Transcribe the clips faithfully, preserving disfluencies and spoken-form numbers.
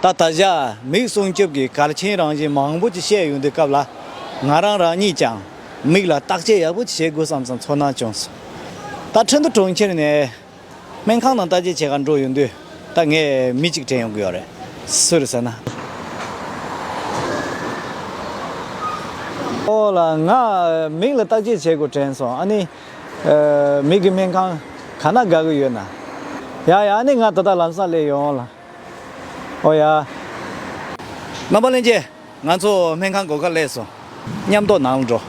ད་ད་ཆ་མིག་སྲུང་སྐྱོབ་ཀྱི་གལ་ཆེན་རང་བཞིན་མང་པོ་ཅིག་བཤད་ཡོང་དུས་སྐབས་ལ། ང་རང་རང་ཉིད་ཀྱང་མིག་ལ་བརྟག་དཔྱད་ཡག་པོ་ཅིག་བྱེད་དགོས་བསམ་བསམ་ཚོར་སྣང་བྱུང་སོང་། ད་ཁྲིན་ཏུའུ་གྲོང་ཁྱེར་ནས་སྨན་ཁང་ནང་བརྟག་དཔྱད་བྱེད་གར་འགྲོ་ཡོང་དུས། ད་ངས་མི་གཅིག་དྲན་ཡོང་གི་ཡོད་རེད། སུ་རེད་ཟེར་ན། ཨོ་ལ། ང་མིག་ལ་བརྟག་དཔྱད་བྱེད་དགོས་དྲན་སོང་། ཨ་ནི། ཨ། མིག་གི་སྨན་ཁང་ག་ན་དགའ་གི་ཡོད་ན། ཡ་ཡ། ཨ་ནི་ང་ད་ལྟ་ལམ་སང་སླེབས་ཡོང་ལ། ཨོ་ཡ། རྣམ་པ་ལྷན་རྒྱས། ང་ཚོ་སྨན་ཁང་སྒོ་ཁར་སླེབས་སོང་། མཉམ་དུ་ནང་ལ་འགྲོ།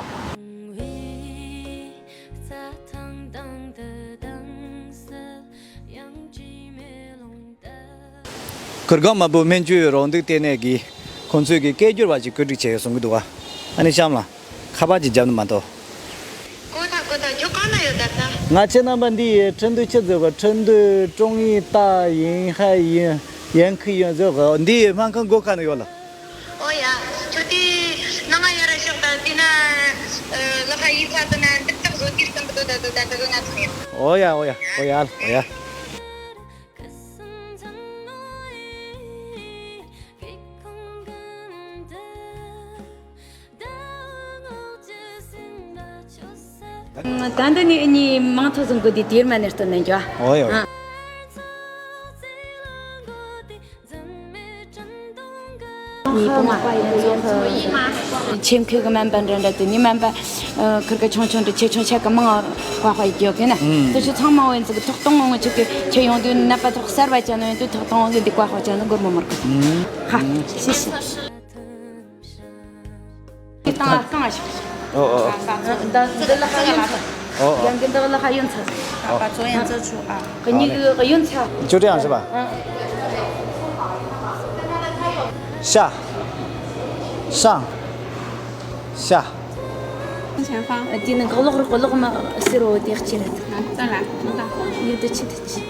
གུར་གུམ་དམར་པོ་སྨན་བཅོས་རོགས་འདེགས་ལྟེ་གནས་ཀྱིས་ཁོང་ཚོས་ཀྱི་སྐད་སྒྱུར་བ་ཞིག་བཀོད་སྒྲིག་བྱས་ཡོད་གསུང་གི་འདུག་བ། ཨ་ནི་གཤམ་ལ་ཁ་པར་ཅིག་བརྒྱབ་ན་མ་གཏོགས། གོ་ཐལ་གོ་ཐལ། ཁྱོད་གང་ན་ཡོད་ད་ལྟ། ང་ཁྱེད་རྣམ་པ་འདི་ཡི་ཁྲིན་ཏུའུ་ཆི་ཟེར་གོ། ཁྲིན་ཏུའུ་ཀྲོང་ཡི་ཏ་ཡིན་ཧ་ཡིན་ཡན་ཁི་ཡོན་ཟེར་གོ། འདི་ཡི་སྨན་ཁང་སྒོ་ཁ་ན་ཡོད་ལ། ཨོ་ཡ། ཁྱོད་དེ་ནང་ང་ཡར་ཤོག་ད། དེ་ན་ལ་ཁ་ཡིན་ཚ་དེ་ན་འདི་དག་བཟོ་རྒྱུར་སྟོན་གི་འདུག་ད་དུ་ད་དུ་ན་ཚང་ཡོད། ཨོ་ཡ་ཨོ་ཡ་ཨོ་ཡ་ཨོ་ཡ། ད་འདི་ནི་ཨ་ནི་མིང་ཐོ་བཟང་གོ་དེ་དེར་མ་ནེར་སྟོན་ནས་འཇོ། ཨོ་ཡ། ཨ། ཉིས་པོ་མ། ཆེམ་ཁུ་གི་སྨན་པ་འདྲ་འདྲ་དེ་ནི་སྨན་པ། ཨ། ཁུར་གི་ཆུང་ཆུང་འདྲ་ཆེ་ཆུང་ཆེ་གི་མང་བ་ཧ་ཡོད་གི་ན། ཨུམ། དེ་ཆུ་ཚང་མ་བན་ཚིག་གི་ཐོག་གཏོང་ངོ་ཆུ་གི་ཆེ་ཡོང་དུས་ནད་པ་ཐོག་གསར་བ་ཅན་ནོ་ཡོང་དུས་ཐོག་གཏོང་གི་འདི་བཀའ་ཧ་ཅན་ནོ་སྒོར་མོ་མར་གི། ཧ། ཤི་ཤི། ཏང་ཨ་ཏང་ཨ་ཞིག་ཨོ་ཨོ་ཨོ། ད་འདི་ལ་ཧ་ཡོན་ཚ། ཨོ་ཨོ། ཡང་གི་འདི་ལ་ཧ་ཡོན་ཚ། ཨ་པ་ཚོ་ཡང་ཚ་ཆུ་ཨ། གི་ཉི་གི་ཡོན་ཚ། ཅོ་ཏྲི་ཡང་ཞིག་པ། ཤ། ཤ། ཤ། 前方。 དེ་ནི་གག་ལོག་རོགས་གག་ལོག་མ་ཟེར་རོ་དེ་ཁྱེར། 再来，知道。 ཡོད་དུ་ཆི་དུ་ཆི།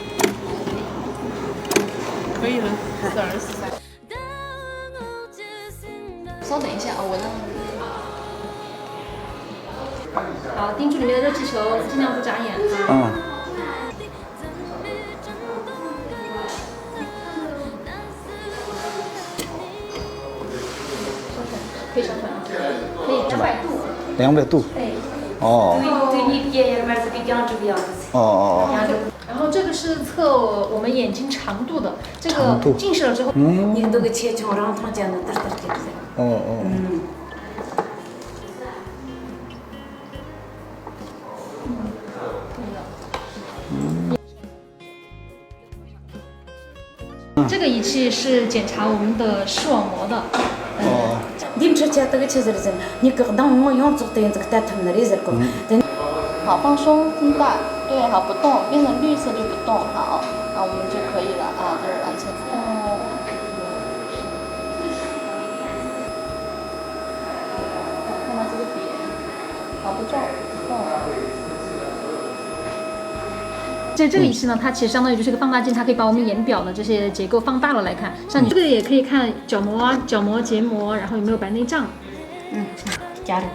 可以了，四二四三。 稍等一下啊，我让。好，盯住里面的热气球，尽量不眨眼啊。嗯。可以上传啊，可以两百度。两百度。哎。哦。对，对，你别，别，别，别，别，别。哦哦哦。 然后这个是测我们眼睛长度的，这个近视了之后，长度。嗯。 ཡིན་འདུག་གི་ཆེ་ཆུང་རང་མཐོང་ཅན་ནི་ཏར་ཏར་གྱི་རེད། ཨོ་ཨོ། ཨུམ། ཨུམ། 这个仪器是检查我们的视网膜的。 ཨོ། འདི་འཕྲུལ་ཆས་དག་ཆི་ཟེར་ཟེར། མྱིག་གི་གདང་ངོ་ཡོངས་རྫོགས་དེ་ཡིན་ཟིག་ལྟ་ཐུབ་ནི་རེད་ཟེར་གོ། ཨུམ། དེ། 好，放松，睁大，对，好，不动，变成绿色就不动，好，那我们就可以了啊，就是完成。哦。看到这个点，好，不动，不动。这这个仪器呢，它其实相当于就是一个放大镜，它可以把我们眼表的这些结构放大了来看。像你这个也可以看角膜啊、角膜、结膜，然后有没有白内障。 嗯，加入。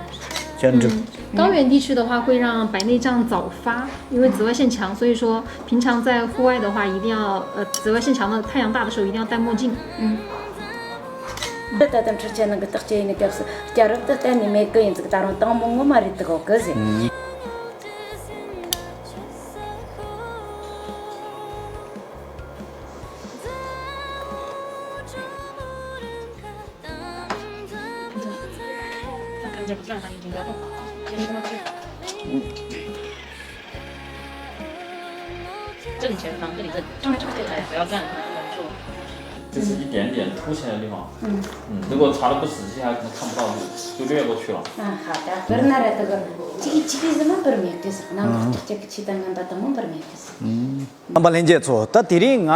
加入。嗯，高原地区的话会让白内障早发，因为紫外线强，所以说平常在户外的话，一定要，呃，紫外线强的太阳大的时候一定要戴墨镜。嗯。 འདི་ལྟ་དུ་འཕྲུལ་ཆས་ནང་གི་བརྟག་དཔྱད་ཡིན་ནི་སྐབས་སུ་སྐྱ་རབ་ཏུ་གཏན་ནས་མེད་གི་ཡིན་ཟིག་ད་རུང་དང་མོ་ངོ་མ་རེད་དུ་གོ་གི་ཟེར། ཨུམ། ။这里前方，这里，这里，上面这个，哎，不要站，不要坐。这是一点点凸起来的地方。嗯。嗯，如果查得不仔细，还可能看不到，就，就略过去了。嗯，好的。 ཨུམ། རྣམ་པ་ལྷན་རྒྱས་ཚོ། ད་དེ་རིང་ང་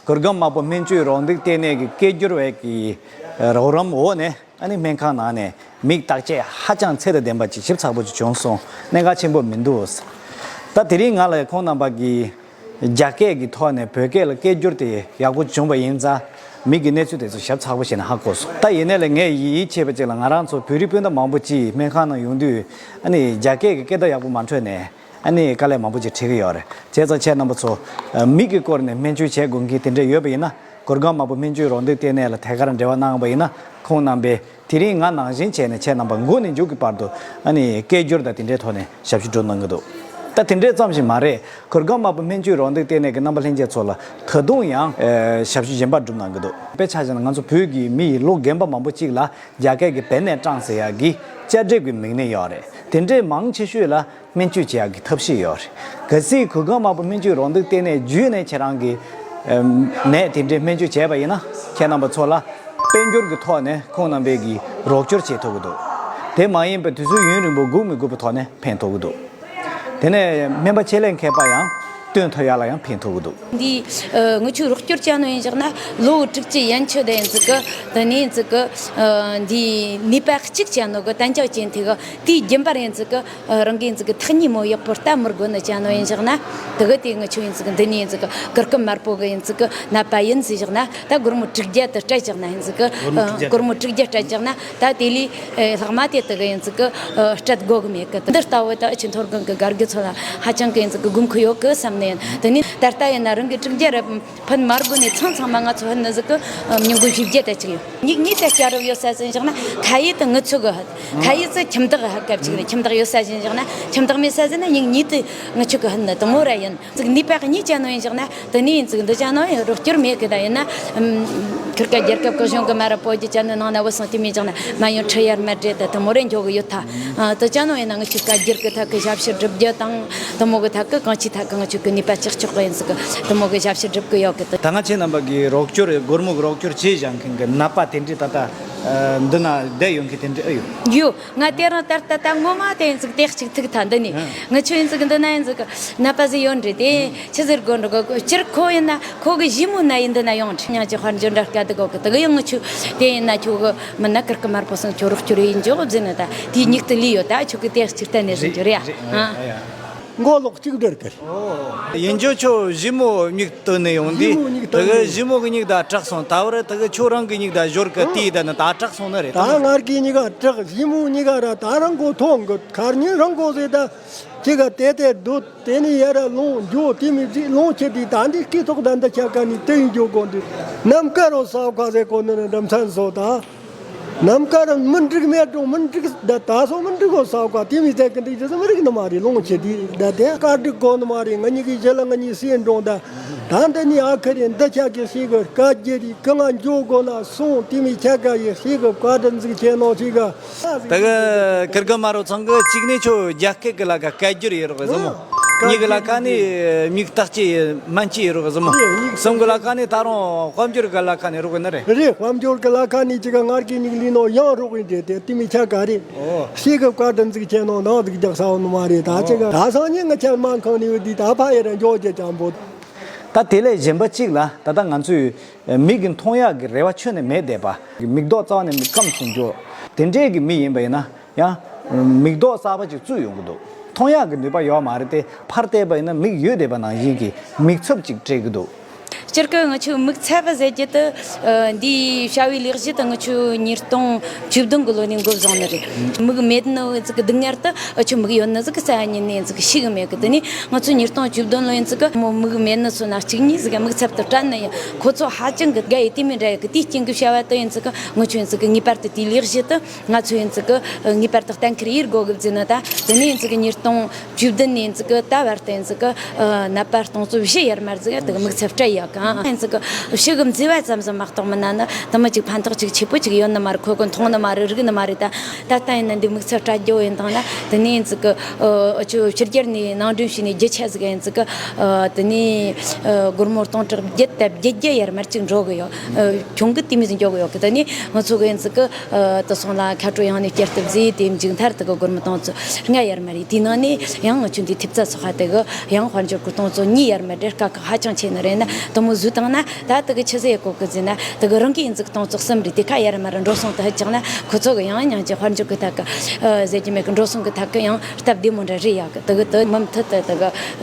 གུར་གུམ་དམར་པོ་སྨན་བཅོས་རོགས་འདེགས་ལྟེ་གནས་ཀྱི་སྐད་སྒྱུར་བའི་གི་རོགས་རམ་འོག་ནས། ཨ་ནི་སྨན་ཁང་ནང་ནས་མིག་བརྟག་དཔྱད་ཧ་ཅང་ཚད་དང་ལྡན་པ་ཅིག་ཞིབ་ཚགས་པོ་ཅིག་བྱུང་སོང་། གནད་འགག་ཆེན་པོ་མི་འདུག། ད་དེ་རིང་ང་ལ་ཁོང་རྣམ་པ་གིས་རྒྱ་སྐད་ཀྱི་ཐོག་ནས་བོད་སྐད་ལ་སྐད་སྒྱུར་དེ་ཡག་པོ་བྱུང་བ་ཡིན་ཙང་། མིག་གི་གནས་ཚུལ་དེ་ཚོ་ཞིབ་ཚགས་པོ་བྱས་ནས་ཧ་གོ་སོང་། ད་ཡིན་ནའི་ལས་ངས་ཡིད་ཆེས་པ་ཅིག་ལ། ང་རང་ཚོ་བོད་རིགས་སྤུན་ཟླ་མང་པོ་ཅིག་སྨན་ཁང་ནང་ཡོང་དུས། ཨ་ནི་རྒྱ་སྐད་ཀྱི་སྐད་བརྡ་ཡག་པོ་མ་འཕྲོད་ནས། ཨ་ནི་དཀའ་ལས་མང་པོ་ཅིག་འཕྲད་ཀྱི་ཡོད་རེད། བྱས་ཙང་ཁྱེད་རྣམ་པ་ཚོ། ཨ། མིག་གི་སྐོར་ནས་སྨན་བཅོས་བྱེད་དགོས་མཁན་དེ་འདྲ་ཡོད་པ་ཡིན་ན། གུར་གུམ་དམར་པོ་སྨན་བཅོས་རོགས་འདེགས་ལྟེ་གནས་ལ་ཐད་ཀར་འབྲེལ་བ་གནང་བ་ཡིན་ན། ཁོང་རྣམ་པས་དེ་རིང་ང་ནང་བཞིན་བྱས་ནས་ཁྱེད་རྣམ་པ་མགོ་ནས་མཇུག་གི་བར་དུ་ཨ་ནི་སྐད་སྒྱུར་དང་དེ་འདྲའི་ཐོག་ནས་ཞབས་ཞུ་སྒྲུབ་གནང་གི་འདུག། ད་དེ་འདྲའི་ཙམ་ཞིག་མ་རེད། གུར་གུམ་དམར་པོ་སྨན་བཅོས་རོགས་འདེགས་ལྟེ་གནས་ཀྱི་རྣམ་པ་ལྷན་རྒྱས་ཚོ་ལ་ད་དུང་ཡང་ཨེ་ཞབས་ཞུ་གཞན་པ་སྒྲུབ་གནང་གི་འདུག། དཔེ་ཆ་བཞག་ན་ང་ཚོ་བོད་ཀྱི་མི་ཡི་ལོ་རྒན་པ་མང་པོ་གཅིག་ལ་རྒྱ་སྐད་ཀྱི་བེ་ནེ་ཀྲང་ཟེར་ཡག་གི་གཅར་གྲབས་ཀྱི་མིག་ནད་ཡོད་རེད། དེ་འདྲའི་མང་ཆེ་ཤོས་ལ་སྨན་བཅོས་བྱེད་ཡག་གི་ཐབས་ཤེས་ཡོད་རེད། གལ་སྲིད་གུར་གུམ་དམར་པོ་སྨན་བཅོས་རོགས་འདེགས་ལྟེ་གནས་བརྒྱུད་ནས་ཁྱེད་རང་གི་ཨམ་ནད་དེ་འདྲའི་སྨན་བཅོས་བྱས་པ་ཡིན་ན། ཁྱེད་རྣམ་པ་ཚོ་ལ་དཔལ་འབྱོར་གྱི་ཐོག་ནས་ཁོང་རྣམ་པས་ཀྱི་རོགས་སྐྱོར་བྱེད་ཐུབ་ཀྱི་འདུག། དེ་མ་ཡིན་པའི་དུས་ཚོད་ཡུན་རིང་པོ་སྒུག་མི་དགོས་པའི་ཐོག་ནས་ཕན་ཐོགས་ཀྱི་འདུག། དེ་ནས་སྨན་པ་ཆེད་ལས་མཁས་པ་ཡང་བཏོན་ཐུབ་ཡག་ལ་ཡང་ཕན་ཐོགས་ཀྱི་འདུག། འདི་ཨ་ངི་ཆོས་རོགས་སྐྱོར་བྱས་ནོ་ཡིན་བཞག་ན་ལོ་དྲུག་ཅུ་ཡན་ཆོད་དེ་ཡིན་ཟིག་གི། དེ་ནས་ཡིན་ཟིག་གི་ཨ་འདི་ནུས་པ་གཅིག་བྱས་ནོ་གི་གཏན་འཇགས་ཅན་དེ་གི་དེའི་རྒྱུན་པར་ཡིན་ཟིག་གི། ཨ་རང་གི་ཡིན་ཟིག་གི་ཐག་ཉེ་མོ་ཡག་པོ་ལྟ་མི་དགོས་ནི་བྱས་ནོ་ཡིན་བཞག་ན། དེ་གི་དེ་ངི་ཆོས་ཡིན་ཟིག་གི་འདི་ནས་ཡིན་ཟིག་གི་གུར་གུམ་དམར་པོ་གི་ཡིན་ཟིག་གི་ནད་པ་ཡིན་ཟིག་བཞག་ན། ད་སྒོར་མོ་དྲུག་བརྒྱ་དེ་སྤྲད་བཞག་ན་ཡིན་ཟིག་གི། སྒོར་མོ་དྲུག་བརྒྱ་ཨ་སྒོར་མོ་དྲུག་བརྒྱ་སྤྲད་བཞག་ན། ད་དེ་ལས་ཨེ་ལྷག་མ་དེ་དག་ཡིན་ཟིག་གི་ཨ་སྤྲད་དགོས་གི་མེད་གི། འདི་ལྟ་བུ་ད་ཨ་ཆེ་མཐོ་སྒང་གི་སྒར་གི་ཚོ་ལ་ཧ་ཅང་གི་ཡིན་ཟིག་གི་དགོས་མཁོ་ཡོད་གི་བསམ་ནས་ཡིན། དེ་ནས་ད་ལྟ་ཡིན་ན་རང་གི་དྲུག་བརྒྱ་ར་ཕན་མ་དགོས་ནས་ཚང་ཚང་མ་ང་ཚོ་ཕན་ནི་ཟིག་གི་ཨ་མྱི་མགོ་བཞི་བརྒྱ་ད་ཅིག་ཡོད། མྱིག་གཉིས་ད་སྐྱ་རུབ་ཡོད་ས་ཟིན་བཞག་ན་ཁ་ཡེ་ད་ངི་ཆོ་གི་ཕན། ཁ་ཡེ་ཚོ་ཁྱིམ་བདག་ཧ་སྐབས་ཅིག་རེད། ཁྱིམ་བདག་ཡོད་ས་ཟིན་བཞག་ན། ཁྱིམ་བདག་མེད་ས་ཟིན་ན་མྱིག་གཉིས་ད་ངི་ཆོ་གི་ཕན་ནི་དེ་མོ་ར་ཡིན། ཙིག་ནུས་པ་གཉིས་ཅན་ནོ་ཡིན་བཞག་ན། དེ་ནས་ཡིན་ཙིག་འདི་ཅན་ནོ་ཡང་རོགས་སྐྱོར་མེད་གི། ད་ཡིན་ན་ཨམ་ཁིར་ཀ་རྒྱལ་ཁབ་གི་གཞུང་གི་མ་ར་བོད་བརྒྱུད་ཅན་ནི་ནང་ན་བུད་སོང་དེ་མིན་བཞག་ན་མ་ཡོང་ཁྲི་ཡར་མར་སྤྲད་དེ་དེ་མོ་རེ་འཇོག་གི་ཡོད་ཐ། ཨ་དེ་ཅན་ནོ་ཡིན་ན་ངི་ཆོ་བཀའ་བསྒྱུར་གི་ཐད་གི་ཞབས་ཕྱི་སྒྲུབ་རྒྱུ་དང་དེ་མོ་གི་ཐད་གི་གང་ཅིའི་ཐད་གི་ངི་ཆོ་གི་ནུས་པ་ཅག་ཅོག་གི་ཡིན་ཙིག་དེ་མོ་གི་ཞབས་ཕྱི་སྒྲུབ་གི་ཡོད་གི། དེ་ད་ང་ཁྱེད་རྣམ་པ་གི་རོགས་སྐྱོར་སྒོར་མོ་གི་རོགས་སྐྱོར་བྱས་བཞག་མཁན་གི་ནད་པ་དེ་འདྲའི་ད་ལྟ་ཨ་འདི་ན་བསྡད་ཡོད་མཁན་དེ་འདྲ་ཨེ་ཡོད། ཡོད། ང་དེ་རིང་ད་ལྟ་ད་ངོ་མ་དེ་ཡིན་ཙིག་དེ་གཅིག་ཐུག་ཐལ། འདི་ནས་ཨ་ངི་ཆོ་ཡིན་ཙིག་འདི་ན་ཡིན་ཙིག་ནད་པ་ཟིག་ཡོད་རེད། དེ་ཨ་ཆི་ཟེར་དགོས་འགྲོ་གི། སྤྱིར་ཁོ་ཡིན་ན་ཁོ་གི་ཞི་མོ་ན་ཡིན་འདི་ན་ཡོང་། ཁྲི་ཉང་ཅིག་དཔལ་འབྱོར་འདྲ་དཀའ་སྡུག་གོ་གི། དེ་གི་ཡང་ངི་ཆོ་དེ་ཡིན་ན་ཁྱོ་གི་མིན་ན་གུར་གུམ་དམར་པོ་སོང་ཁྱོ་རོགས་སྐྱོར་ཡིན་འཇོག་ཟེར་ནི། ད་དེའི་མྱིག་ཏུ་ལུས་ཡོད། ད་ཁྱོ་གི་དེ་གཅིག་གཏན་ནས་ཟིན་རྒྱུ་རེད་ཡ། རེད་རེད། ཨ་ཡ། མགོ་ལོག་གཅིག་སྒྲིལ་གི་རེད། ཡིན་རྒྱུ་ཁྱོ་ཞི་མོ་མྱིག་བཏོན་ནས་ཡོང་དུས། ཞི་མོ་མྱིག་བཏོན་དེ་གི་ནས་ཞི་མོ་གི་མྱིག་ད་དྲག་སོང་། ད་བར་དེ་གི་ཁྱོ་རང་གི་མྱིག་ད་ཞོར་གི་ཨང་དེ་ད་ནི་ད་དྲག་སོང་ནི་རེད། ད་ད་ནི་ངར་གི་མྱིག་ག་དྲག། ཞི་མོ་མྱིག་ག་ར་ད་རང་གོ་མཐོང་གི། ཁར་ཉིན་རང་གོ་ཟེར་ད་ཅི་ག་དེ་དེ་སྡོད། དེ་ནི་ཡ་ར་ལོང་འགྱོ། དེ་མི་ཚིག་ལོང་ཁྱེར་དུས་ད་འདི་སྐེ་ཐོག་ད་འདི་ཆ་ག་ནི་དེ་ཡིན་འགྱོ་གོ་འདི། ནམ་མཁའ་རོ་ས་ཁ་ཟེར་གོ་ནི་ནི་འགྲམ་ཚན་སོ་ད། ནམ་མཁའ་ར་མི་འགྲིག་མེད་འགྲོ་མི་འགྲིག་ད་ད་སོ་མི་འགྲིག་གོ་ས་ཁ་དེ་མི་ཚེ་གི་འདི་ཅི་ཟེར་མི་རིག་ནི་མ་རེད། ལོང་ཁྱེར་དུས་ད་དེ་བཀའ་འགྲིག་གོ་ནི་མ་རེད། ང་གཉིས་གི་ཞི་ལ་ང་གཉིས་སེ་འགྲོ་ད། ད་འདི་ནི་ཨ་ཁ་རེད། འདི་ཆ་གི་ཤི་གི་བཀའ་རྒྱ་རི་གི་ང་འགྱོ་གོ་ན་སོང་། དེ་མི་ཆ་ག་ཡི་ཤི་གི་བཀའ་འདྲི་འཛུགས་ཆེ་ནོ་ཤི་ག་ད་གི་གུར་གུམ་དམར་པོ་ཚང་གི་གཅིག་ནས་ཁྱོ་རྒྱ་སྐད་གི་ལ་ཁ་སྐད་སྒྱུར་ཡེ་རོགས་ཟེར་མོ། ཨ་གཉིས་གི་ལ་ཁ་ནས་མྱིག་བརྟག་དཔྱད་སྨན་དཔྱད་ཡེ་རོགས་ཟེར་མོ། ཨ་གསུམ་གི་ལ་ཁ་ནས་ད་རུང་དཔལ་འབྱོར་གི་ལ་ཁ་ནས་རོགས་ནི་རེད། རེད། དཔལ་འབྱོར་གི་ལ་ཁ་ནས་ཅི་ག་ངར་གི་མྱིག་ལུས་ནོ་ཡང་རོགས་ཡིན་ཏེ་དེ་དེ་མི་ཆ་ག་རེད། ཨོ། ཤི་གི་བཀའ་འདྲི་འཛུགས་ཆེ་ནོ་ནང་འཛུགས་རྒྱག་ས་བོ་ནི་མ་རེད། ད་ཅི་ག་ད་སང་ཉིན་ང་ཆ་སྨན་ཁང་ནས་ཡོད་དུས་ད་ཕ་ཡི་ར་འགྱོ་རྒྱུ་ཅང་པོ། ད་དེ་ལས་གཞན་པ་གཅིག་ལ་ད་ལྟ་ང་ཚོས་མིག་གི་མཐོང་ཡག་གི་རེ་བ་ཁྱོན་ནས་མེད་བསྡད་པ། མིག་རྡོག་རྩ་བ་ནས་མིག་སྐམ་སོང་འགྱོ། དེ་འདྲའི་གི་མི་ཡིན་པ་ཡིན་ན་ཡང་མིག་རྡོག་གསར་པ་ཅིག་བཙུགས་ཡོང་གི་འདུག། མཐོང་ཡག་གི་ནུས་པ་ཡོད་མ་རེད་དེ། ཕར་བལྟས་པ་ཡིན་ན་མིག་ཡོད་བསྡད་པ་ནང་བཞིན་གྱི་མིག་ཚབ་ཅིག་སྤྲད་ཀྱི་འདུག། སྤྱིར་གི་ང་ཆོས་མིག་ཚབ་ཟེར་རྒྱུ་དེ། ཨ་འདིའི་བྱ་བའི་ལས་གཞི་དེ་ང་ཆོས་ཉིས་སྟོང་བཅུ་བདུན་གི་ལོ་ནས་འགོ་བཟུང་ནི་རེད། མིག་མེད་ནི་ཟིག་གི་སྡུག་བསྔལ་དེ་ཨ་ཆོ་མིག་ཡོད་ནི་ཟིག་གི་རྩ་བ་ཉིད་ནས་ཟིག་ཤེས་གི་མེད་གི། དེ་ནས་ང་ཚོ་ཉིས་སྟོང་བཅུ་བདུན་ལོ་ཡིན་ཟིག་གི་མོ་མིག་མེད་ནི་ཚོ་ན་གཅིག་གཉིས་ཟིག་གི་མིག་ཚབ་དེ་སྤྲད་ནི་ཡིན། ཁོ་ཚོ་ཧ་ཅང་གི་དགའ་ཡི་དེ་མི་འདྲ་ཡི་གི། དེའི་རྐྱེན་གི་བྱ་བ་དེ་ཡིན་ཟིག་གི་ང་ཆོས་ཡིན་ཟིག་གི་ངེས་པར་དུ་དེའི་ལས་གཞི་དེ་ང་ཚོས་ཡིན་ཟིག་གི་ངེས་པར་དུ་གཏན་འཁེལ་ཡེ་དགོས་གི་བཟླས་ནི། ད་དེ་ནས་ཡིན་ཟིག་གི་ཉིས་སྟོང་བཅུ་བདུན་ནས་ཡིན་ཟིག་གི་ད་བར་དུ་ཡིན་ཟིག་གི་ཨ་ནད་པ་སྟོང་ཚོ་བཞི་ཡར་མར་ཟིག་དེ་གི་མིག་ཚབ་སྤྲད་ཡོད་གི། ཨ་ཡིན་ཟིག་གི་ཕྱི་གི་མཛེས་པ་ཙམ་ཟིག་མ་གཏོགས་མིན་ན་ནི་དེ་མོ་ཅིག་ཕན་ཐོགས་ཅིག་ཆེ་པོ་ཅིག་ཡོད་ནི་མ་རེད། ཁོ་གི་མཐོང་ནི་མ་རེད། རིག་ནི་མ་རེད། ད་ད་ལྟ་ཡིན་ན་འདི་མིག་ཚབ་སྤྲད་རྒྱུ་ཡིན་དང་ན། དེ་ནས་ཡིན་ཟིག་གི་ཨ་ཆོ་ཕྱི་རྒྱལ་ནས་ནང་འདྲེན་བྱས་ནས་རྒྱུ་ཆ་ཟིག་ཡིན་ཟིག་གི། ཨ་དེ་ནས་ཨ་སྒོར་མོ་སྟོང་ཕྲག་བརྒྱད་དང་བརྒྱད་བརྒྱ་ཡར་མར་ཅིག་འགྲོ་གི་ཡོད། ཨ་ཁྱོན་གི་དེ་མོ་ཟིག་འགྱོ་གི་ཡོད་གི། དེ་ནས་ང་ཚོ་གི་ཡིན་ཟིག་གི་ཨ་དེ་སོང་ལ་ཁ་དྲོ་ཡང་ནས་བསྐྱར་དུ་བཟླས་ཏེ་མཇུག་མཐར་དེ་གི་སྒོར་མོ་སྟོང་ཚོ་ལྔ་ཡར་མར་ཡིན། དེའི་ནང་ནས་ཡང་ང་ཆོ་འདི་ཐེབས་རྩ་ཚོགས་པ་དེ་གི་ཡང་དཔལ་འབྱོར་གི་སྟོང་ཚོ་གཉིས་ཡར་མར་རེད། དཀའ་ཁག་ཧ་ཅང་ཆེ་ནི་རེད། ན་དེ་མོ་བཟོས་བཏང་ན་ད་དེ་གི་ཆི་ཟེར་གོ་གི་ཟེར་ན། དེ་གི་རང་གི་ཡིན་ཟིག་སྟོང་ཚོ་གསུམ་རེད། དེ་ཁ་ཡར་མར་འགྲོ་སོང་དེ་ཧ་ཅང་ན་ཁོ་ཚོ་གི་ཡང་ཡང་ཅིག་དཔལ་འབྱོར་གི་ཐད་གི་ཨ་ཟེར་རྒྱུ་མེད་གི། འགྲོ་སོང་གི་ཐད་གི་ཡང་སྟབས་བདེ་མོ་འདྲ་རེད་ཡག་གི། དེ་གི་དེ་མུ་མཐུད་དེ་དེ་གི་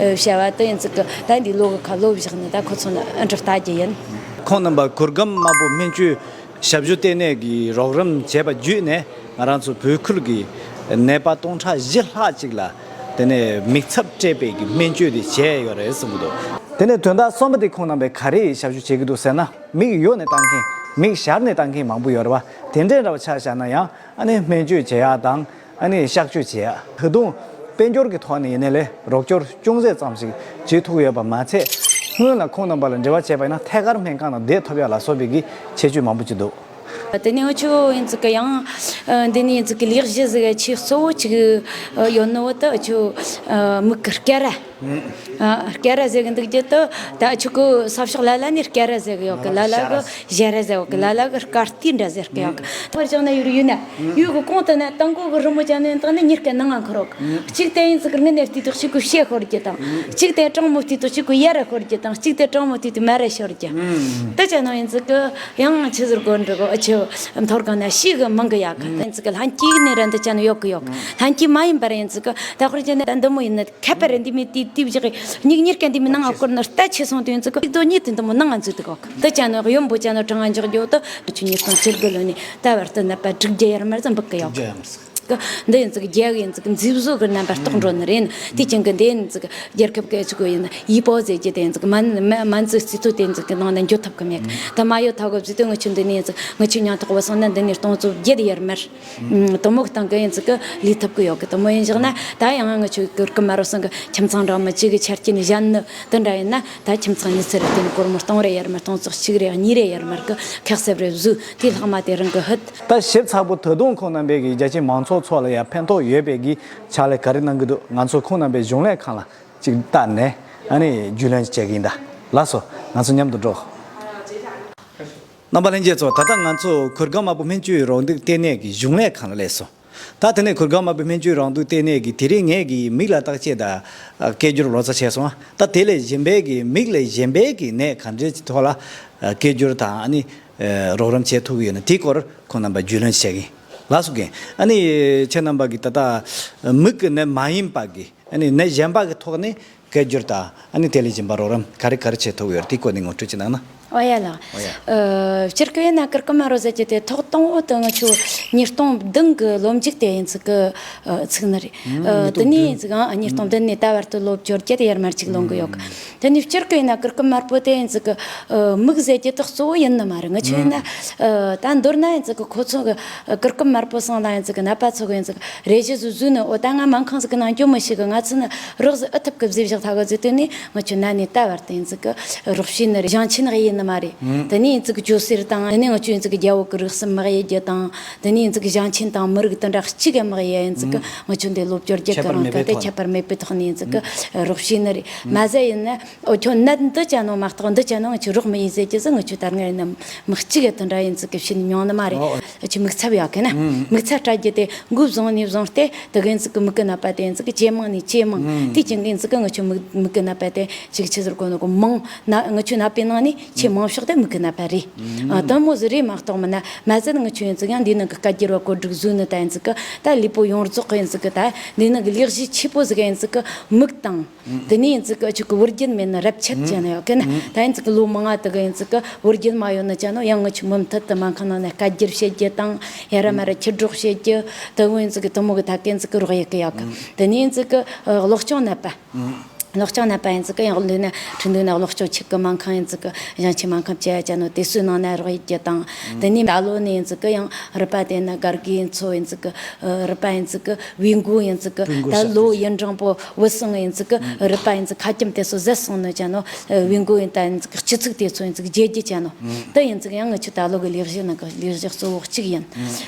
ཨ་བྱ་བ་དེ་ཡིན་ཟིག་གི་ད་འདི་ལོ་གི་ཁ་ལོ་བཞག་ནས་ད་ཁོ་ཚོ་ནི་ཨ་འདྲ་ལྟ་རྒྱུ་ཡིན། ཁོང་རྣམ་པ་གུར་གུམ་དམར་པོ་སྨན་བཅོས་ཞབས་ཞུ་ལྟེ་གནས་ཀྱི་རོགས་རམ་བྱས་པ་བརྒྱུད་ནས་ང་རང་ཚོ་བོད་ཁུལ་གྱི་ནད་པ་སྟོང་ཕྲག་བཞི་ལྷག་ཅིག་ལ་ དེ་ནས་མིག་ཚབ་སྤྲད་པའི་གི་སྨན་བཅོས་དེ་བྱས་ཡོད་རེད་གསུང་གི་འདུག་དེ་ནས་དོན་དག་གསུམ་པ་དེ་ཁོང་རྣམ་པས་ག་རེ་ཞབས་ཞུ་བྱེད་ཀྱི་འདུག་ཟེར་ན། མིག་གཡོགས་ནས་བཏང་མཁན། མིག་ཞར་ནས་བཏང་མཁན་མང་པོ་ཡོད་རེད་པ། དེ་འདྲའི་འདྲ་བ་ཆ་བཞག་ན་ཡང་ཨ་ནི་སྨན་བཅོས་བྱེད་ཡག་དང་། ཨ་ནི་གཤག་བཅོས་བྱེད་ཡག་ད་དུང་དཔལ་འབྱོར་གྱི་ཐོག་ནས་ཡིན་ནའི་ལས་རོགས་སྐྱོར་ཅུང་ཟད་ཙམ་ཞིག་བྱེད་ཐུབ་ཡོད་པ་མ་ཚད། སྔོན་ལ་ཁོང་རྣམ་པ་ལ་འབྲེལ་བ་བྱས་པ་ཡིན་ན་ཐད་ཀར་སྨན་ཁང་ནང་བསྡད་ཐུབ་ཡག་ལ་སོགས་པའི་གི་ཁྱད་ཆོས་མང་པོ་ཅིག་འདུག་དེ་ནས་འུ་ཆོ་ཡིན་ཙི་གི་ཡང་། ཨ། འདི་ནས་ཡིན་ཙི་གི་ལས་གཞི་ཟིག་ཆེས་གཙོ་བོ་ཅིག་ཨ། ཡོད་ནོ་དེ་འུ་ཆོ་ཨ། མིག་གི་སྐྱ་ར། ཨ། སྐྱ་ར་ཟེར་གི་འདུག་རྒྱུ་དེ་ད་འུ་ཆོ་གི་ས་ཕྱོགས་ལ་ལ་ནས་སྐྱ་ར་ཟེར་གི་ཡོད་གི། ལ་ལ་གི་ཞལ་ར་ཟེར་ཡོད་གི། ལ་ལ་གི་སྐར་རྟེན་འདྲ་ཟེར་གི་ཡོད་གི། ཐོར་བྱུང་ན་ཡུར་ཡུ་ན་ཡུ་གི་གོང་དུ་ན་དང་གོ་གི་རི་མོ་ཅན་ནས་བཏང་ན་མྱི་སྐད་ནང་ང་འཁོར་རོག་གཅིག་དེ་ཡིན་ཙི་གི་ངི་ནས་བལྟས་དུས་གཅིག་གི་ཤེ་ཤོར་རྒྱུ་དང་། གཅིག་དེ་གྲང་མོ་བལྟས་དུས་གཅིག་གི་ཡར་ར་ཤོར་རྒྱུ་དང་། གཅིག་དེ་གྲང་མོ་བལྟས་དུས་མར་ར་ཤོར་རྒྱུ། ད་ཅན་ནོ་ཡིན་ཙི་གི་ཡང་ཆི་ཟེར་དགོས་འདྲི་གོ། འུ་ཆོ་མཐོ་སྒང་ན་ཤི་གི་མང་གི་ཡོད་གི། ད་ཡིན་ཙི་གི་ལྷན་སྐྱེས་ནས་ར་འདི་ཅན་ནོ་ཡོད་གི་ཡོད་གི། ལྷན་སྐྱེས་མ་ཡིན་པར་ཡིན་ཙི་གི་ད་ཁོར་ཅན་ནས་འདི་མོ་ཡིན་ན་ཁ་པར་ར་འདི་མོ་དེ་དེ་བཞག་གི། མྱིག་མྱིག་གན་འདི་མོ་ནང་ང་བསྐོར་ན་ལྟ་ཆེ་སོང་དུས་ཡིན་ཙི་གི་གཅིག་དོ་གཉིས་དེ་འདི་མོ་ནང་ང་འཛུལ་དུ་གོ་གི། ད་ཅན་ནོ་གཡོན་པོ་ཅན་ནོ་གྲང་ང་འཇོག་རྒྱུ་དེ་འུ་ཆོ་ཉིས་སྟོང་བཅུ་དགུ་ལོ་ནས་ད་བར་དུ་ནད་པ་དྲུག་བརྒྱ་ཡར་མར་ཙམ་འབུད་གི་ཡོད་གི། འདི་ཡིན་ཙི་གི་རྒྱལ་ཡིན་ཙི་གི་མཛེས་བཟོ་གི་རྣམ་པར་རྟོགས་འགྲོ་ནི་རེད། དེ་ཅན་གི་འདི་ཡིན་ཙི་གི་རྒྱལ་ཁབ་གི་ཆུ་གོ་ཡིན་ཡི་པོ་ཟེར་གྱི་དེ་ཡིན་ཙི་གི་མན་མན་མན་ཙི་རྩིས་ཐོ་དེ་ཡིན་ཙི་གི་ནང་ན་འགྱོ་ཐུབ་གི་མེད་གི། ད་མ་ཡོད་ཐ་གོ་ཟི་དེ་ངུ་ཆུ་འདི་ནས་ཡིན་ཙི་ངུ་ཆུ་མྱང་ཐོག་བ་སོང་ན་འདི་ནས་སྟོང་ཚོ་བརྒྱད་ཡར་མར་དུ་མོ་གི་སྟེང་གི་ཡིན་ཙི་གི་ལས་ཐུབ་གི་ཡོད་གི། དུ་མོ་ཡིན་བཞག་ན་ད་ཡང་ངུ་ཆུ་གི་རྐུ་མ་རོ་སང་གི་ཁྱིམ་ཚང་འདྲ་མི་གཅིག་གི་ཆ་རྐྱེན་གཞན་ནི་དེ་འདྲ་ཡིན་ན། ད་ཁྱིམ་ཚང་ཉི་ཚེ་རེ་དེ་ནི་སྒོར་མོ་སྟོང་རེ་ཡར་མར་སྟོང་ཚོ་གཅིག་རེ་གཉིས་རེ་ཡར་མར་གི་ཁག་སེབ་རེ་བཟོས། དེ་ལྷག་མ་དེ་རང་གི་ཧུད། ད་ཞིབ་ཚགས་པོ་ད་དུང་ཁོང་རྣམ་པས་གི་རྒྱ་ཆེའི་མང་ཚོགས་ཚོ་ལ་ཡང་ཕན་ཐོགས་ཡོད་པའི་གི་ཕྱག་ལས་ག་རེ་གནང་གི་འདུག་ང་ཚོ་ཁོང་རྣམ་པའི་གཞུང་ལས་ཁང་ལ་ཅིག་བལྟས་ནས་ཨ་ནི་རྒྱུས་ལོན་བྱེད་ཀྱི་ཡིན། ད་ལགས་སོ། ང་ཚོ་མཉམ་དུ་འགྲོ། རྣམ་པ་ལྷན་རྒྱས་ཚོ། ད་ལྟ་ང་ཚོ་གུར་དཀར་དམར་པོ་སྨན་བཅོས་རོགས་འདེགས་ལྟེ་གནས་ཀྱི་གཞུང་ལས་ཁང་ལ་སླེབས་སོང་། ད་དེ་ནས་གུར་དཀར་དམར་པོ་སྨན་བཅོས་རོགས་འདེགས་ལྟེ་གནས་ཀྱིས་དེ་རིང་ངས་ཀྱི་མིག་ལ་བརྟག་དཔྱད་དང་སྐད་སྒྱུར་ལོ་ཙཱ་བྱས་སོང་། ད་དེ་ལས་གཞན་པའི་གི་མིག་ལས་གཞན་པའི་གི་ནད་ག་འདྲའི་ཐོག་ལ་སྐད་སྒྱུར་དང་ཨ་ནི་རོགས་རམ་བྱེད་ཐུབ་ཀྱི་ཡོད་ན་དེའི་སྐོར་ཁོང་རྣམ་པ་རྒྱུས་ལོན་བྱེད་ཀྱི་ཡིན། ལགས་སོ་རྒན། ཨ་ནི་ཁྱེད་རྣམ་པ་གིས་ད་ལྟ་མིག་གི་ནད་མ་ཡིན་པ་གི་ཨ་ནི་ནད་གཞན་པ་གི་ཐོག་ནས་སྐད་སྒྱུར་དང་ཨ་ནི་དེ་ལས་གཞན་པ་རོགས་རམ་ག་རེ་ག་རེ་བྱེད་ཐུབ་ཡོད་རེད། དེའི་སྐོར་ནས་ངོ་སྤྲོད་ཅིག་གནང་ན། ཨོ་ཡ་ལགས། ཨོ་ཡ། ཨ། སྤྱིར་གི་ཡིན་ན་གུར་དཀར་དམར་པོ་ཟེར་གྱི་དེ་ཐོག་དང་པོ་དེ་ང་ཆོ་ཉིས་སྟོང་བདུན་གི་ལོ་མཇུག་དེ་ཡིན་ཙི་གི་ཨ། ཚུགས་ནི་རེད། ཨ། ཉིས་སྟོང་བདུན། དེ་ནས་ཡིན་ཙི་གི་ཨ། ཉིས་སྟོང་བདུན་ནས་ད་བར་དུ་ལོ་བཅོ་བརྒྱད་ཡར་མར་ཅིག་ལོན་གི་ཡོད་གི། དེ་ནས་སྤྱིར་གི་ཡིན་ན་གུར་དཀར་དམར་པོ་དེ་ཡིན་ཙི་གི་ཨ། མིག་ཟེར་གྱི་དེ་གཙོ་བོ་ཡིན་ནི་མ་རེད། ང་ཆོ་ཡིན་ན་ཨ། ད་མདོར་ན་ཡིན་ཙི་གི་ཁོ་ཚོ་གི་ཨ། གུར་དཀར་དམར་པོ་སོང་ལ་ཡིན་ཙི་གི་ནད་པ་ཚོ་གི་ཡིན་ཙི་གི་རེ་ཞུ་ཟིག་བཟོས་ནི། འོ་ད་ང་སྨན་ཁང་ཟིག་གི་ནང་འགྱོ་མི་ཤེས་གི། ང་ཚོ་ནི་རོགས་ཟིག་ཨེ་ཐུབ་གི་ཟེར་བཞག་ཐལ་གི་ཟེར་དུས་ནས་ང་ཆོ་ན་ནས་ད་བར་དུ་ཡིན་ཙི་གི་རོགས་བྱས་ནི་རེད། ཞིང་ཆེན་ནི་ཡིན་ནི་མ་རེད། དེ་ནས་ཡིན་ཙི་གི་ཇོ་སེར་དང་། དེ་ནས་ང་ཆོ་ཡིན་ཙི་གི་རྒྱལ་པོ་གི་རིགས་སུ་མི་དབྱེ་རྒྱུ་དང་། དེ་ནས་ཡིན་ཙི་གི་ཞིང་ཆེན་དང་མི་རིགས་དེ་འདྲ་གཅིག་གི་མི་དབྱེ་ཡིན་ཙི་གི་ང་ཆོ་འདི་ལོ་བཅོ་བརྒྱད་གི་རིང་གི་དེ་ཁྱད་པར་མེད་པའི་ཐོག་ནས་ཡིན་ཙི་གི་རོགས་བྱས་ནི་རེད། མ་ཟད་ཡིན་ན། ཨོ། ཁྱོད་ནད་འདི་ཅན་ནོ་མ་གཏོགས་འདི་ཅན་ནོ་ང་ཆོ་རོགས་མི་ཡེ་ཟེར་གྱི་ཟིག་ང་ཆོ་ད་སྔར་ནས་མི་གཅིག་གི་དེ་འདྲ་ཡིན་ཙི་གི་བྱས་ནས་མྱོང་ནི་མ་རེད། ཨོ། ཨ། ཆི་མིག་ཚབ་ཡོད་གི་ན། མིག་ཚབ་སྤྲད་རྒྱུ་དེ་འགོ་བཟུང་ནས་བཟུང་སྟེ་དེ་གི་ཡིན་ཙི་གི་མིག་གི་ནད་པ་དེ་ཡིན་ཙི་གི་ཇེ་མང་ནས་ཇེ་མང་། དེ་ཅན་གི་ཡིན་ཙི་གི་ང་ཆོ་མིག་མིག་གི་ནད་པ་དེ་ཅིག་ཆི་ཟེར་གོ་ནོ་གི་མང་ན། ང་ཆོ་ནད་པའི་ནང་ནས་ཆེས་མང་ཤོས་དེ་མིག་གི་ནད་པ་རེད། ཨ། དེ་མོ་ཟིག་རེད་མ་གཏོགས་མིན་ན། མ་ཟད་ང་ཆོ་ཡིན་ཙི་ཡང་འདི་ནང་གི་སྐད་སྒྱུར་བ་བཀོད་སྒྲིག་བཟོས་ནི་ད་ཡིན་ཙི་གི་ད་ལུས་པོ་ཡོངས་རྫོགས་གི་ཡིན་ཙི་གི་ད་འདི་ནང་གི་ལས་གཞི་ཆེ་པོ་ཟིག་ཡིན་ཙི་གི་མིག་དང་། དེ་ནས་ཡིན་ཙི་གི་ཨ། ཆི་གི་བུ་རྒྱུད་མེད་ནི་རབས་ཆད་ཅན་ཡོད་གི་ན། ད་ཡིན་ཙི་གི་ལོ་མང་ང་དེ་གི་ཡིན་ཙི་གི་བུ་རྒྱུད་མ་ཡོད་ནི་ཅན་ནོ་ཡང་ང་ཆོ་མུ་མཐུད་དུ་སྨན་ཁང་ནང་ནས་སྐད་སྒྱུར་བྱེད་རྒྱུ་དང་། ཡ་ར་མ་ར་ཁྱི་སྒྲོག་བྱེད་རྒྱུ་དེ་གི་ཡིན་ཙི་གི་དེ་མོ་གི་ཐད་གི་ཡིན་ཙི་གི་རོགས་ཡེད་གི་ཡོད་གི། དེ་ནས་ཡིན་ཙི་གི་ཨ། གློ་གཅོང་ནད་པ། གློ་གཅོང་ནད་པ་ཡིན་ཙི་གི་ཡང་འདི་ན་ཁྲིན་ཏུའུ་ན་གློ་གཅོང་ཆེད་གི་སྨན་ཁང་ཡིན་ཙི་གི་ཞིང་ཆེན་སྨན་ཁང་བཅས་ཅན་ནོ་དེ་ཚོའི་ནང་ན་རོགས་ཡེད་རྒྱུ་དང་། དེ་ནས་ད་ལོ་ནས་ཡིན་ཙི་གི་ཡང་རུས་པ་དེ་ན་སྒར་གི་ཡིན་ཚོ་ཡིན་ཙི་གི་ཨ། རུས་པ་ཡིན་ཙི་གི་བེའུ་མགོ་ཡིན་ཙི་གི་བེའུ་མགོ་ད་ལོ་ཡུན་རིང་པོ་བུད་སོང་ཡིན་ཙི་གི་རུས་པ་ཡིན་ཙི་ཁ་ཆེམས་དེ་ཚོ་ཟད་སོང་ནི་ཅན་ནོ། ཨ། བེའུ་མགོ་ཡིན་ད་ཡིན་ཙི་གི་སྤྱི་ཚིགས་དེ་ཚོ་ཡིན་ཙི་གི་བརྗེ་རྒྱུ་ཅན་ནོ། དེ་ཡིན་ཙི་གི་ཡང་ང་ཆོ་ད་ལོ་གི་ལས་གཞི་ནང་གི་ལས་གཞི་གཙོ་བོ་གཅིག་ཡིན།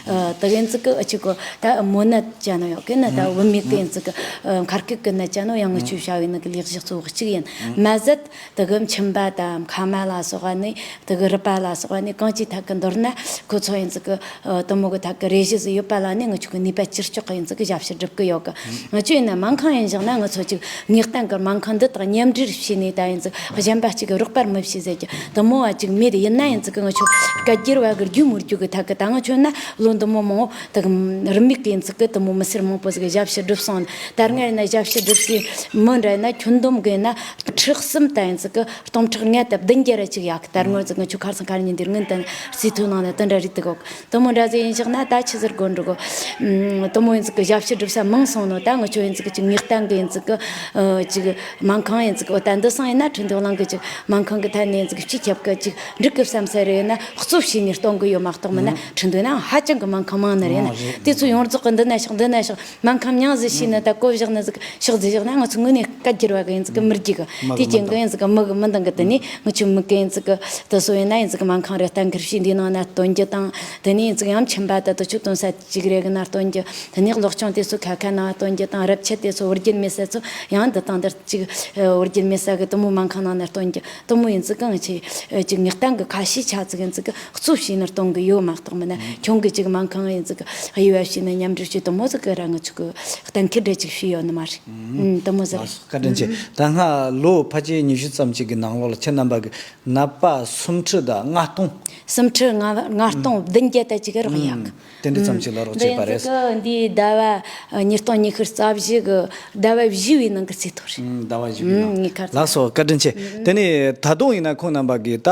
ཨ། དེ་ཡིན་ཙི་གི་ཨ། ཆི་གོ་ད་མོ་ནད་ཅན་ནོ་ཡོད་གི་ན། ད་བུད་མེད་གི་ཡིན་ཙི་གི་ཨ། མཁལ་རྐེད་གི་ནད་ཅན་ནོ་ཡང་ང་ཆོ་བྱ་བའི་ནང་གི་ལས་གཞི་གཙོ་བོ་གཅིག་ཡིན། མ་ཟད་དེ་གི་མཆིན་པ་དང་མཁལ་མ་ལ་སོགས་པ་ནི། དེ་གི་རུས་པ་ལ་སོགས་པ་ནི་གང་ཅིའི་ཐད་གི་མདོར་ན་ཁོ་ཚོ་ཡིན་ཙི་གི་ཨ། དེ་མོ་གི་ཐད་གི་རེ་ཞུ་ཟིག་ཡོད་པ་ལ་ནི་ང་ཆོ་གི་ནུས་པ་ཅི་ལྕོགས་གི་ཡིན་ཙི་གི་ཞབས་ཕྱི་སྒྲུབ་གི་ཡོད་གི། ང་ཆོ་ཡིན་ན་སྨན་ཁང་ཡིན་བཞག་ན་ང་ཚོ་ཅིག་ངེས་གཏན་གི་སྨན་ཁང་འདི་དང་མཉམ་འབྲེལ་བྱས་ནས་ད་ཡིན་ཙི་གཞན་པ་གཅིག་གི་རོགས་པ་མི་བྱེད་ཟེར་གི་དེ་མོ་བ་ཅིག་མེད། ཡིན་ན་ཡིན་ཙི་གི་ང་ཆོ་སྐད་སྒྱུར་བ་གི་རྒྱུ་མི་རྒྱུ་གི་ཐད་གི་ད་ང་ཆོ་ན་ལོ་འདི་མོ་མང་བོ་དེ་གི་རིན་མེད་གི་ཡིན་ཙི་གི་དེ་མོ་མི་སེར་མང་པོ་ཟིག་གི་ཞབས་ཕྱི་སྒྲུབ་སོང་། ད་སྔར་ཡིན་ན་ཞབས་ཕྱི་སྒྲུབ་སའི་མི་འདྲ་ཡིན་ན་ཁྱོད་ ཁྲུན་སྡོམ་གི་ན་ཁྲི་གསུམ་ད་ཡིན་ཟིག་གི་སྟོང་ཕྲག་ལྔ་དང་བདུན་བརྒྱ་ར་ཅིག་ཡག་གི། ད་སྔོན་ཟིག་ང་ཆོ་ཁ་སང་ཁ་ཉིན་འདིར་སྔོན་དང་རྩིས་ཐོ་ནང་ན་དེ་འདྲ་རེད་དུ་གོ། དེ་མོ་འདྲ་ཟིག་ཡིན་ཞག་ན་ད་ཆི་ཟེར་དགོ་འགྲོ་གོ། ཨུམ། དེ་མོ་ཡིན་ཟིག་གི་ཞབས་ཕྱི་སྒྲུབ་ས་མང་སོང་ནོ། ད་ང་ཆོ་ཡིན་ཟིག་གི་ཅིག་ངེས་གཏན་གི་ཡིན་ཟིག་གི་ཨ་ཅིག་སྨན་ཁང་ཡིན་ཟིག་གི། འོ་ད་འདི་སང་ཡིན་ན་ཁྲིན་ཏུའུ་གླིང་གི་ཅིག་སྨན་ཁང་གི་ཐད་ནས་ཡིན་ཟིག་གི་སྤྱི་ཁྱབ་གི་ཅིག་འགྲིག་གི་བསམ་ས་རེ་ཡིན་ན་གཙོ་བྱས་ནས་གཏོང་གི་ཡོད་མ་གཏོགས་མིན་ན། ཨུམ། ཁྲིན་ཏུའུ་ན་ཧ་ཅང་གི་སྨན་ཁང་མང་ནི་རེད་ན། ཨོ་རེད། དེ་ཚོ་ཡོངས་རྫོགས་གི་འདི་ན་ཞོག་འདི་ན་ཞོག་སྨན་ཁང་མྱང་ཟིག་བྱས་ནས་ད་བཀོད་བཞག་ནི་ཟིག་ཕྱོགས་ཟིག་བཞག་ན་ང་ཚོ་དངོས་གནས་སྐད་སྒྱུར་བ་གི་ཡིན་ཟིག་གི་མི་རྒྱུག་གི། མི་དེ་རྐྱེན་གི་ཡིན་ཟིག་གི་མི་གི་མི་འདང་གི། དེ་ནས་ང་ཆོ་མི་གི་ཡིན་ཟིག་གི་དེ་སོ་ཡིན་ན་ཡིན་ཟིག་གི་སྨན་ཁང་རེ་གཏན་འཁེལ་བྱས་འདིའི་ནང་ན་སྟོན་རྒྱུ་དང་། དེ་ནས་ཡིན་ཟིག་ཡང་ཁྱིམ་པ་ད་དུ་ཆུ་བཏོན་ས་ཅིག་རེ་གི་ན་སྟོན་རྒྱུ། དེ་ནས་གློག་སྐྱོང་དེ་ཚོ་ཁ་ཁ་ན་སྟོན་རྒྱུ་དང་། རབས་ཆད་དེ་ཚོ་བུ་རྒྱུད་མེད་ས་ཚོ་ཡང་འདི་དང་འདིར་ཅིག་བུ་རྒྱུད་མེད་ས་གི་དེ་མོ་སྨན་ཁང་ནང་ན་སྟོན་རྒྱུ། དེ་མོ་ཡིན་ཟིག་གི་ང་ཆོ་ཅིག་ངེས་གཏན་གི་ཁ་ཤས་ཆ་ཟིག་ཡིན་ཟིག་གི་གཙོ་བྱས་ནས་གཏོང་གི་ཡོད་མ་གཏོགས་མིན་ན། ཨུམ། ཁྱོན་གི་ཅིག་སྨན་ཁང་ཡིན་ཟིག་གི་དབྱེ་བ་ཕྱེ་ནས་མཉམ་འབྲེལ་བྱས་དེ་མོ་ཟིག་གི་ར་ང་ཆོ་གི་གཏན་འཁེལ་རེ་ཅིག་བྱས་ཡོད་ནི་མ་རེད། ཨུམ། དེ་མོ་ཟིག་རེད། ལགས་སོ། བཀའ་དྲིན་ཆེ། ཨུམ། ད་སྔ་ལོ་ཕལ་ཆེར་ཉི་ཤུ་ཙམ་ཅིག་གི་ནང་ལོགས་ལ་ཁྱེད་རྣམ་པ་གི་ནད་པ་སུམ་ཁྲི་དང་ལྔ་སྟོང་། སུམ་ཁྲི་ལྔ་ལྔ་སྟོང་བདུན་བརྒྱ་དང་ཅིག་རོགས་ཡག་གི། དེ་འདྲ་ཙམ་ཞིག་ལ་རོགས་བྱས་པ་རེད། འདི་ཡིན་ཟིག་གི་འདི་ཟླ་བ་ཉིས་སྟོང་ཉི་ཤུ་རྩ་བཞི་གི་ཟླ་བ་བཞི་བའི་ནང་གི་རྩིས་ཐོ་རེད། ཨུམ། ཟླ་བ་བཞི་བའི་ནང་། ངས་ཁ་ལགས་སོ། བཀའ་དྲིན་ཆེ། དེ་ནས་ད་དུང་ཡིན་ན་ཁོང་རྣམ་པ་གིས་ད་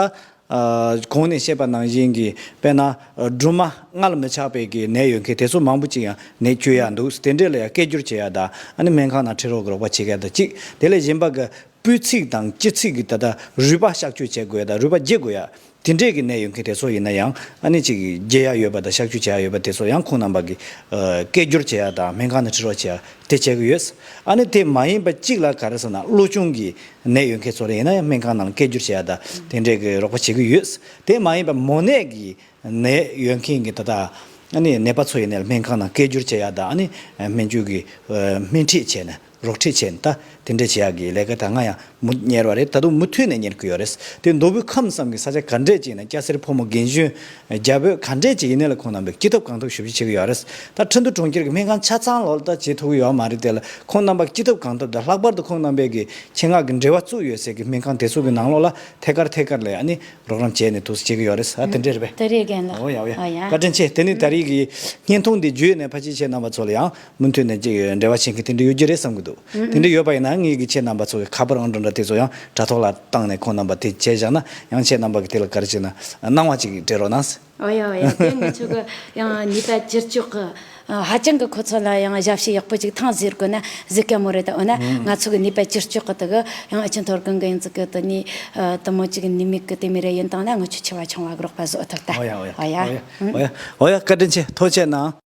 ཨ་གོང་ནས་བཤད་པ་ནང་བཞིན་གྱི་དཔེར་ན་ཨ་སྦྲུམ་མ་མངལ་མི་ཆགས་པའི་གི་ནད་ཡོད་མཁན་དེ་ཚོ་མང་པོ་ཅིག་ཡང་ནད་བཅོས་ཡ་འདུག། དེ་འདྲས་ལ་ཡང་སྐད་སྒྱུར་བྱེད་ཡ་དང་། ཨ་ནི་སྨན་ཁང་ནང་ཁྲིད་རོགས་གི་རོགས་པ་བྱེད་མཁན་དང་གཅིག། དེ་ལས་གཞན་པ་གི་སྤུས་ཚིགས་དང་སྤྱི་ཚིགས་ཀྱི་ད་ལྟ་རུས་པ་གཤག་བཅོས་བྱེད་དགོས་ཡ་དང་རུས་པ་འགྱེད་དགོས་ཡ། དེ་འདྲས་ཀྱི་ནད་ཡོད་མཁན་དེ་ཚོ་ཡིན་ན་ཡང་། ཨ་ནི་ཅིག་འགྱེད་ཡ་ཡོད་པ་དང་གཤག་བཅོས་བྱེད་ཡ་ཡོད་པ་དེ་ཚོ་ཡང་ཁོང་རྣམ་པ་གིས་ཨ་སྐད་སྒྱུར་བྱེད་ཡ་དང་སྨན་ཁང་ནང་ཁྲིད་རོགས་བྱེད་ཡ་དེ་བྱེད་ཀྱི་ཡོད། ཨ་ནི་དེ་མ་ཡིན་པ་གཅིག་ལ་ག་རེ་ཟེར་ན། གློ་གཅོང་གི་ནད་ཡོད་མཁན་ཚོ་ལ་ཡིན་ན་ཡང་སྨན་ཁང་ནང་སྐད་སྒྱུར་བྱེད་ཡ་དང་དེ་འདྲས་ཀྱི་རོགས་པ་བྱེད་ཀྱི་ཡོད། དེ་མ་ཡིན་པ་མོ་ནད་ཀྱི་ནད་ཡོད་མཁན་གྱི་ད་ལྟ་ཨ་ནི་ནད་པ་ཚོ་ཡིན་ན་ཡང་སྨན་ཁང་ནང་སྐད་སྒྱུར་བྱེད་ཡ་དང་། ཨ་ནི་སྨན་བཅོས་ཀྱི་ཨ་སྨན་ཁྲིད་བྱས་ནས། རོགས་ཁྲིད་བྱས་ནས་ད་དེ་འདྲ་བྱེད་ཡག་གི་ལས་ཀ་ད་སྔ་ཡང་མུ་གཉེར་བ་རེད། ད་དུང་མུ་མཐུད་ནས་གཉེར་གྱི་ཡོད་རེད། དེ་མདོ་དབུས་ཁམས་གསུམ་གྱི་ས་ཆ་ག་འདྲས་ཅིག་ཡིན་ན། སྐྱ་སེར་ཕོ་མོ་རྒན་གཞོན་རྒྱ་བོད་ག་འདྲས་ཅིག་ཡིན་ནའི་ལ་ཁོང་རྣམ་པས་སྐྱིད་སྡུག་གང་ཐུབ་ཞབས་ཞུ་བྱེད་ཀྱི་ཡོད་རེད། ད་ཁྲིན་ཏུའུ་གྲོང་ཁྱེར་གྱི་སྨན་ཁང་ཆ་ཚང་ལོགས་ལ་ད་བྱེད་ཐུབ་ཀྱི་ཡོད་མ་རེད། དེ་ལ་ཁོང་རྣམ་པ་སྐྱིད་སྡུག་གང་ཐུབ་དང་། ལྷག་པར་དུ་ཁོང་རྣམ་པས་ཀྱི་ཆེད་མངགས་ཀྱི་འབྲེལ་བ་བཙུགས་ཡོད་སའི་གི་སྨན་ཁང་དེ་ཚོ་གི་ནང་ལོགས་ལ་ཐད་ཀར་ཐད་ཀར་ལ་ཨ་ནི་རོགས་རམ་བྱས་ནས་འདུག་སེ་བྱེད་ཀྱི་ཡོད་རེད། ཨ་དེ་འདྲས་རེད་པས། དེ་རེད། རྒན་ལགས། ཨོ་ཡ་ཨོ་ཡ། ཨོ་ཡ། བཀའ་དྲིན་ཆེ། དེ་ནི་ད་རེས་ཀྱི་བརྙན་ཐུང་འདི་བརྒྱུད་ནས་ཕལ་ཆེར་ཁྱེད་རྣམ་པ་ཚོ་ལ་ཡང་མུ་མཐུད་ནས་ཅིག་འབྲེལ་བ་བྱེད་མཁན་དེ་འདྲ་ཡོད་རྒྱུ་རེད་བསམ་གྱི་འདུག། དེ་འདྲ་ཡོད་པ་ཡིན་ན་ངེད་ཀྱིས་ཁྱེད་རྣམ་པ་ཚོ་གི་ཁ་པར་ཨང་གྲངས་འདྲ་དེ་ཚོ་ཡང་དྲ་ཐོག་ལ་བཏང་ནས་ཁོང་རྣམ་པ་དེ་བྱས་བཞག་ན། ཡང་ཁྱེད་རྣམ་པ་གིས་དེ་ལ་ག་རེ་བྱས་ན་གནང་བ་ཅིག་སྤྲད་རོགས་གནང་། ཨོ་ཡ་ཨོ་ཡ། དེ་ང་ཚོ་གི་ཡང་ནུས་པ་ཅི་ལྕོགས་གི་ཧ་ཅང་གི་ཁོ་ཚོ་ལ་ཡང་ཞབས་ཕྱི་ཡག་པོ་ཅིག་བཏང་ཟེར་དགོས་ན་ཟེར་ག་མོ་རེད། ད་འོ་ན་ང་ཚོ་གི་ནུས་པ་ཅི་ལྕོགས་གི་དེ་གི་ཡང་ཨ་ཆེན་ཐོར་གང་གི་ཡིན་ཙི་གི་དེ་ནི་དེ་མོ་ཅིག་ནུས་མེད་གི་དེ་མི་རེ་ཡིན་བཏང་ན་ང་ཚོ་ཆེ་བ་གི་རོགས་པ་བཟོ་ཐུབ་ད། ཨོ་ཡ་ཨོ་ཡ། ཨོ་ཡ། ཨོ་ཡ། ཨོ་ཡ། ཨོ་ཡ། བཀའ་དྲིན་ཆེ། ཐུགས་རྗེ་གནང་།